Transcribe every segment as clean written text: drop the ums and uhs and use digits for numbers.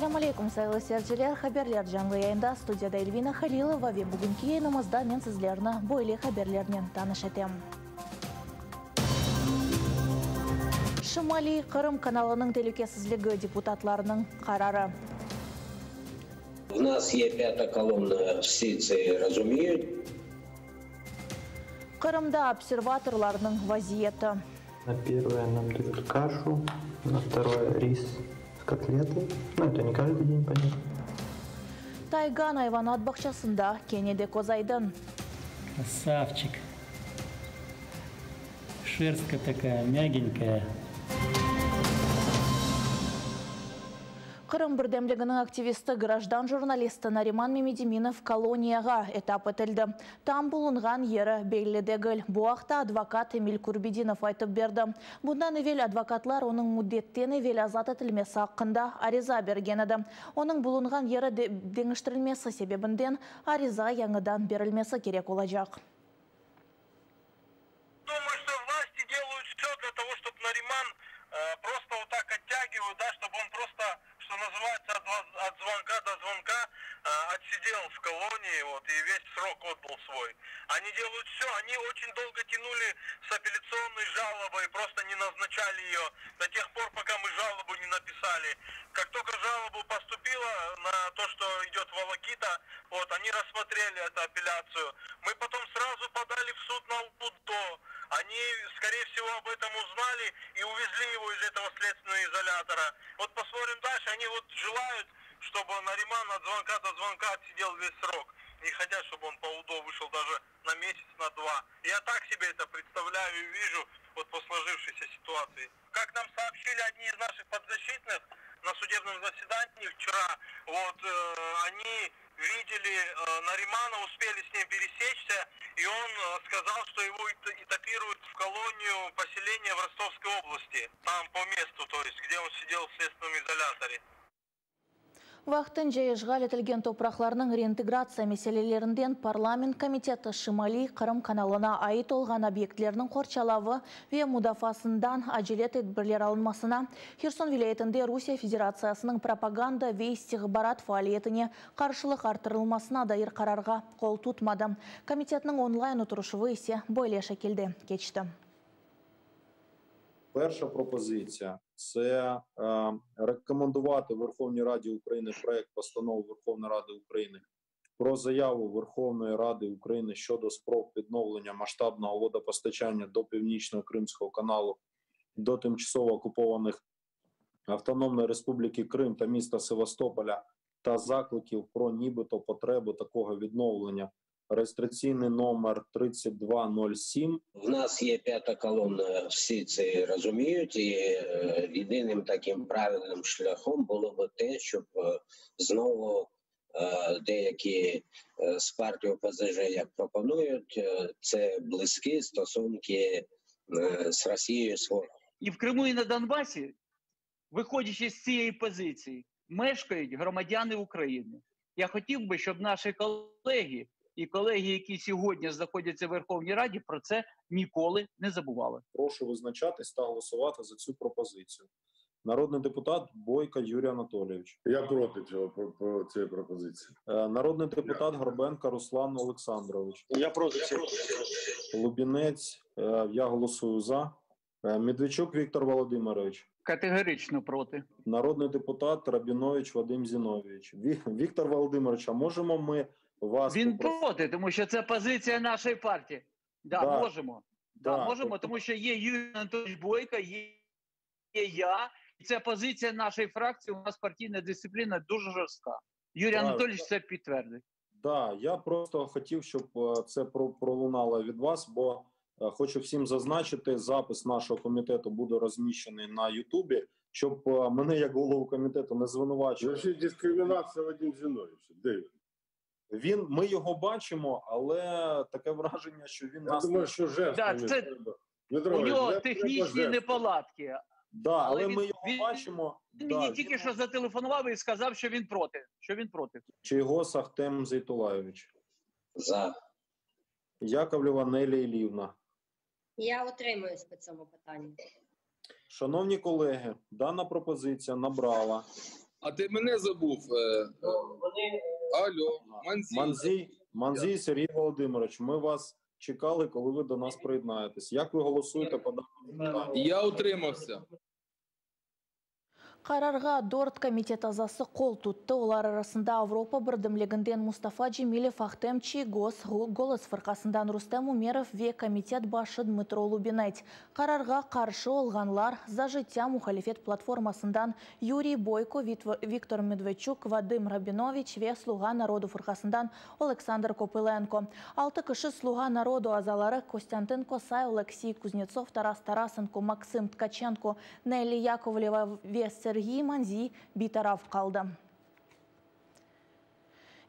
Esselâm aleykum, sayğılı seyirciler! Haberler canlı yayında, studiyada Elvina Halilova ve bugünki yayınımızda men sizlerni böyle haberlernen tanış etem. Şimaliy Qırım kanalınıñ telükesizligi deputatlarnıñ qararı. V nas ye pâta kolonna, vsi tse rozumiyut. Qırımda observatorlarnıñ vaziyeti. Na pervoye nam dayut kaşu, na vtoroye ris s kotletoy, nu eto ne kajdıy den, ponâtno. Taygan ayvanat bağçasında kene de közaydın. Krasavçik! Şerstka takaya myagenkaya. Qırım birdemliginiñ aktivisti, grajdan jurnalisti Nariman Memediminov koloniyağa etap etildi. Tam bulunğan yeri belli degil. Bu aqta advokat Emil Kurbedinov aytıp berdi. Bundan evel advokatlar onıñ müddetten evel azat etilmesi aqqında ariza bergen edi. Onıñ bulunğan yeri deñiştirilmesi sebebinden ariza yañıdan berilmesi kerek olacaq. Думаю, что власти делают все для того, чтобы Нариман просто вот так оттягивают, да, чтобы он просто, что называется, от звонка до звонка отсидел в колонии, вот, и весь срок отбыл свой. Они делают все, они очень долго тянули с апелляционной жалобой, просто не назначали ее до тех пор, пока мы жалобу не написали. Как только жалобу поступила на то, что идет волокита, вот, они рассмотрели эту апелляцию. Мы потом сразу подали в суд на УДО. Они, скорее всего, об этом узнали и увезли его из этого следственного изолятора. Вот посмотрим дальше. Они вот желают, чтобы Нариман от звонка до звонка отсидел весь срок. Не хотят, чтобы он по УДО вышел даже на месяц, на два. Я так себе это представляю и вижу вот по сложившейся ситуации. Как нам сообщили одни из наших подзащитных на судебном заседании вчера, вот, они видели Наримана, успели с ним пересечься, и он сказал, что его этапируют в колонию поселения в Ростовской области, там по месту, то есть, где он сидел в следственном изоляторе. Vaqtınca işğal etilgen topraqlarnıñ reintegratsiya meselelerinden parlament komiteti Şimaliy Qırım kanalına ait olğan obyektlerniñ qorçalavı ve mudafaasından acele tedbirler alınmasına, Herson vilâyetinde Rusiye Federatsiyasınıñ propaganda ve istihbarat faaliyetine qarşılıq arttırılmasına dair qararğa qol tutmadı. Komitetniñ online oturışuvı ise böyle şekilde keçti. Перша пропозиція це рекомендувати Верховній Раді України проект постанови Верховної Ради України про заяву Верховної Ради України щодо спроб відновлення масштабного водопостачання до Північного Кримського каналу до тимчасово окупованих Автономної Республіки Крим та міста Севастополя та закликів про нібито потребу такого відновлення. Реєстраційний номер 3207. В нас є п'ята колона, всі це розуміють, і єдиним таким правильним шляхом було б те, щоб знову деякі з партії ОПЗЖ, як пропонують, це близькі стосунки з Росією, з ворогом. І в Криму, і на Донбасі, виходячи з цієї позиції, мешкають громадяни України. Я хотів би, щоб наші колеги і колеги, які сьогодні знаходяться в Верховній Раді, про це ніколи не забували. Прошу визначатись та голосувати за цю пропозицію. Народний депутат Бойко Юрій Анатолійович. Я проти цієї пропозиції. Народний депутат Горбенко Руслан Олександрович. Я проти цієї пропозиції. Лубінець, я голосую за. Медведчук Віктор Володимирович. Категорично проти. Народний депутат Рабінович Вадим Зіновійович. Віктор Володимирович, а можемо ми вас Він попросити? проти, тому що це позиція нашої партії. Да, Да. можемо. Да, Да, можемо, тобто тому що є Юрій Анатолійович Бойко, є я. І це позиція нашої фракції, у нас партійна дисципліна дуже жорстка. Юрій Да. Анатолійович це підтвердить. Да, я просто хотів, щоб це пролунало від вас, бо хочу всім зазначити, запис нашого комітету буде розміщений на Ютубі, щоб мене як голову комітету не звинувачували. Значить, дискримінація Вадима Зіновійовича. Де він? Ми його бачимо, але таке враження, що він Я нас думаю, не що жестами Да, це треба. Не трогай, у нього не треба технічні жестами. неполадки. Да, Але але ми його бачимо. він Да, мені він тільки що зателефонував і сказав, що він проти. Що він проти. Чийгоз Ахтем Зейтуллайович. За. Яковлєва Нелія Іллівна. Я утримуюсь по цьому питанню. Шановні колеги, дана пропозиція набрала А ти мене забув. Е, Алло, Манзій. Манзій, Манзій Сергій Володимирович, ми вас чекали, коли ви до нас приєднаєтесь. Як ви голосуєте по даному питанню? Я утримався. Qararğa dört komitet azası qol tuttı. Olar arasında Avropa birdemliginden Mustafa Cemilev, Ahtem Çiygoz, Golos fırqasından Rustem Umerov ve komitet başı Dmıtro Lubinets. Qararğa qarşı olğanlar Za jıttâ muhalifet platformasından Yuriy Boyko, Viktor Medvedçuk, Vadım Rabinoviç ve Sluğa narodu fırqasından Oleksandr Kopılenko. Altı kişi Sluğa narodu azaları Kostântın Kosay, Oleksiy Kuznetsov, Taras Tarasenko, Maksım Tkaçenko, Nelli Yakovleva ve Serğiy Manziy bitaraf qaldı.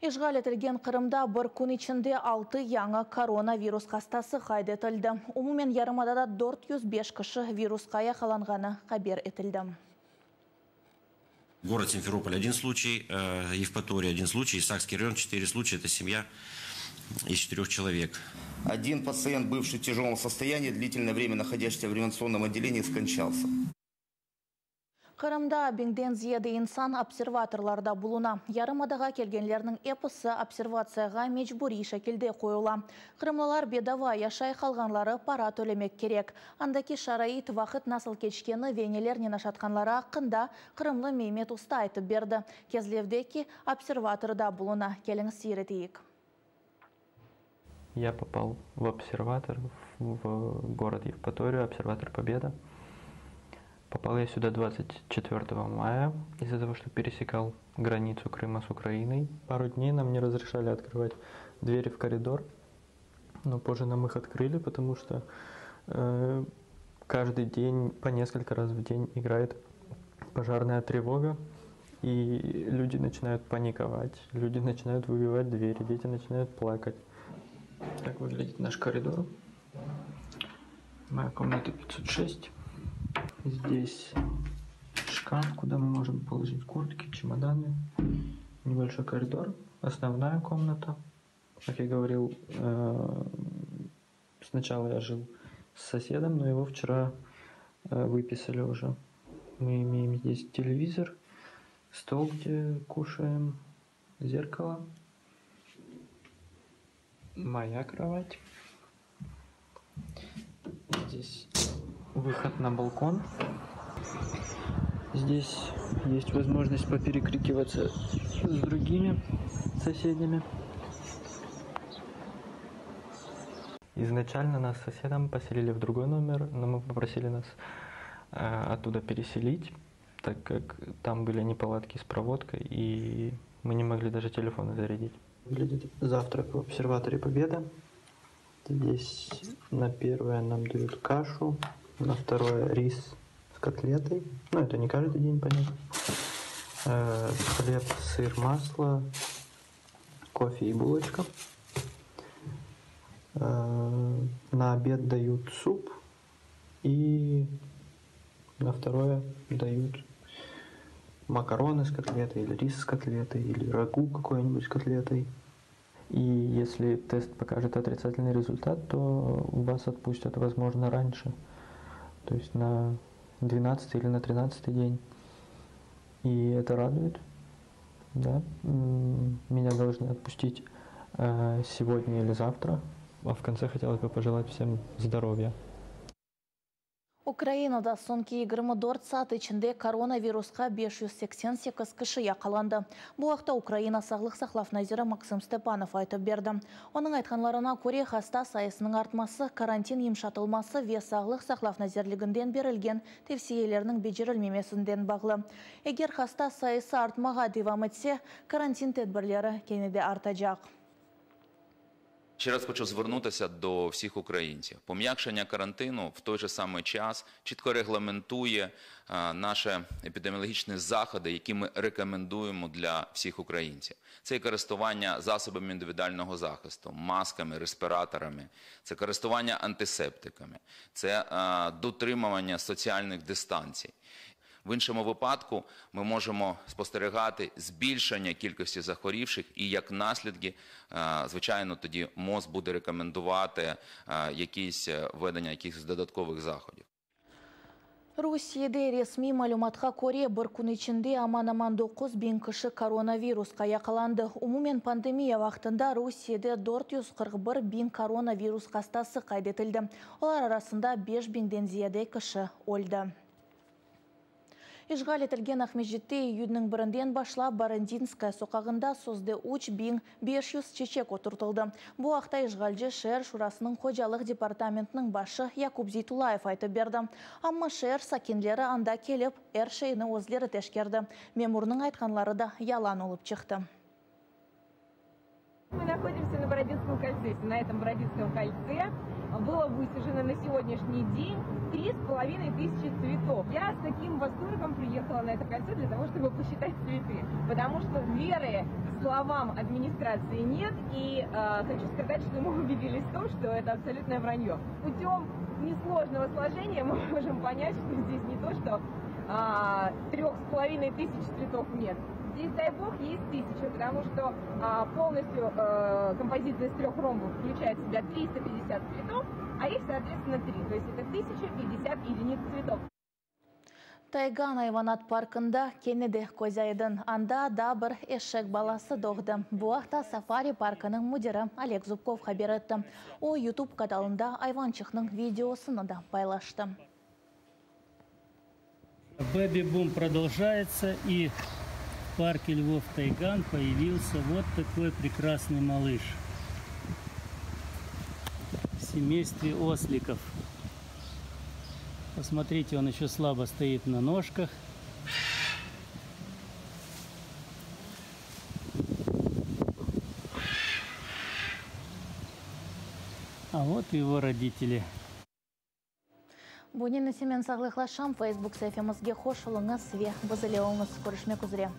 İşğal etilgen Qırımda bir kün içinde altı yañı koronavirus hastası qayd etildi. Umumen yarımadada 405 kişi virusqa yaqalanğanı haber etildi. Город Симферополь один случай, э, Евпатория один случай, Сакский район четыре случая. Это семья из четырех человек. Один пациент, бывший в тяжелом состоянии, длительное время находящийся в реанимационном отделении, скончался. Qırımda biñden ziyade insan observatorlarda buluna. Yarımadağa kelgenlerniñ episi observatsiyağa mecburiy şekilde qoyula. Qırımlılar bedava yaşay, qalğanları para tölemek kerek. Andaki şarait, vaqıt nasıl keçkeni ve nelernen aşatqanları aqqında qırımlı Meymet Usta aytıp berdi. Kezlevdeki observatorda buluna. Keliñiz seyir eteyik. Я попал в обсерватор, в город Евпаторию, обсерватор Победа. Попал я сюда 24 мая из-за того, что пересекал границу Крыма с Украиной. Пару дней нам не разрешали открывать двери в коридор, но позже нам их открыли, потому что э, каждый день, по несколько раз в день играет пожарная тревога, и люди начинают паниковать, люди начинают выбивать двери, дети начинают плакать. Так выглядит наш коридор. Моя комната 506. Здесь шкаф, куда мы можем положить куртки, чемоданы. Небольшой коридор. Основная комната. Как я говорил, э, сначала я жил с соседом, но его вчера э, выписали уже. Мы имеем здесь телевизор, стол, где кушаем, зеркало, моя кровать. Здесь выход на балкон. Здесь есть возможность поперекрикиваться с другими соседями. Изначально нас с соседом поселили в другой номер, но мы попросили нас э, оттуда переселить, так как там были неполадки с проводкой, и мы не могли даже телефоны зарядить. Выглядит завтрак в обсерваторе Победа. Здесь на первое нам дают кашу, на второе рис с котлетой. Ну, это не каждый день, понятно. Э, хлеб, сыр, масло, кофе и булочка. Э, на обед дают суп и на второе дают макароны с котлетой или рис с котлетой или рагу какой-нибудь с котлетой. И если тест покажет отрицательный результат, то вас отпустят, возможно, раньше, то есть на 12 или на 13 день. И это радует. Да? Меня должны отпустить э, сегодня или завтра. А в конце хотелось бы пожелать всем здоровья. Ukrainada soñki 24 saat içinde koronavirusqa 588 kişi yaqalandı. Bu aqta Ukraina Sağlıq saqlav naziri Maksım Stepanov aytıp berdi. Onıñ aytqanlarına köre, hasta sayısınıñ artması, karantin yımşatılması ve Sağlıq saqlav nazirliginden berilgen tevsiyelerniñ becerilmemesinen bağlı. Eger hasta sayısı artmağa devam etse, karantin tedbirleri kene de artacaq. Ще раз хочу звернутися до всіх українців. Пом'якшення карантину в той же самий час чітко регламентує наші епідеміологічні заходи, які ми рекомендуємо для всіх українців. Це і користування засобами індивідуального захисту, масками, респіраторами, це користування антисептиками, це дотримування соціальних дистанцій. В іншому випадку ми можемо спостерігати збільшення кількості захворівших і як наслідки, звичайно, тоді МОЗ буде рекомендувати якісь введення якихось додаткових заходів. Rusiyede resmiy malümatqa köre, bir kün içinde aman-aman 9000 kişi koronavirusqa yaqalandı. Umumen pandemiya vaqtında Rusiyede 441 biñ koronavirus hastası qayd etildi. Olar arasında 5000-den ziyade kişi öldi. İşğal etilgen Aqmescitte iyünniñ birinden başlap Borondinskaya soqağında sözde 3500 çeçek oturtıldı. Bu aqta işğalci şeer şurasınıñ hocalıq departamentiniñ başı Yakub Zeytullayev aytıp berdi. Amma şeer sakinleri anda kelip, er şeyni özleri teşkerdi. Memurnıñ aytqanları da yalan olıp çıqtı. Мы находимся на Бородинском кольце. На этом Бородинском кольце было высажено на сегодняшний день 3500 цветов. Я с таким восторгом приехала на это кольцо для того, чтобы посчитать цветы, потому что веры словам администрации нет, и э, хочу сказать, что мы убедились в том, что это абсолютное вранье. Путем несложного сложения мы можем понять, что здесь не то, что 3500 цветов нет. Здесь, дай бог, есть 1000, потому что а, полностью э, композиция из трех ромбов включает в себя 350 цветов, а их, соответственно, три. То есть это 1050 единиц цветов. Taygan ayvanat parkında kene de köz aydın. Anda daa bir eşek balası doğdı. Bu aqta safari parkınıñ müdiri Oleg Zubkov haber etti. O, YouTube kanalında ayvançıqnıñ videosını da paylaştı. Бэби-бум продолжается, и в парке Львов Тайган появился вот такой прекрасный малыш в семействе осликов. Посмотрите, он еще слабо стоит на ножках. А вот и его родители. Bunıñ ile men sağlıqlaşam. Facebook saifemizge qoşulıñız ve biz ile oluñız. Körüşmek üzre.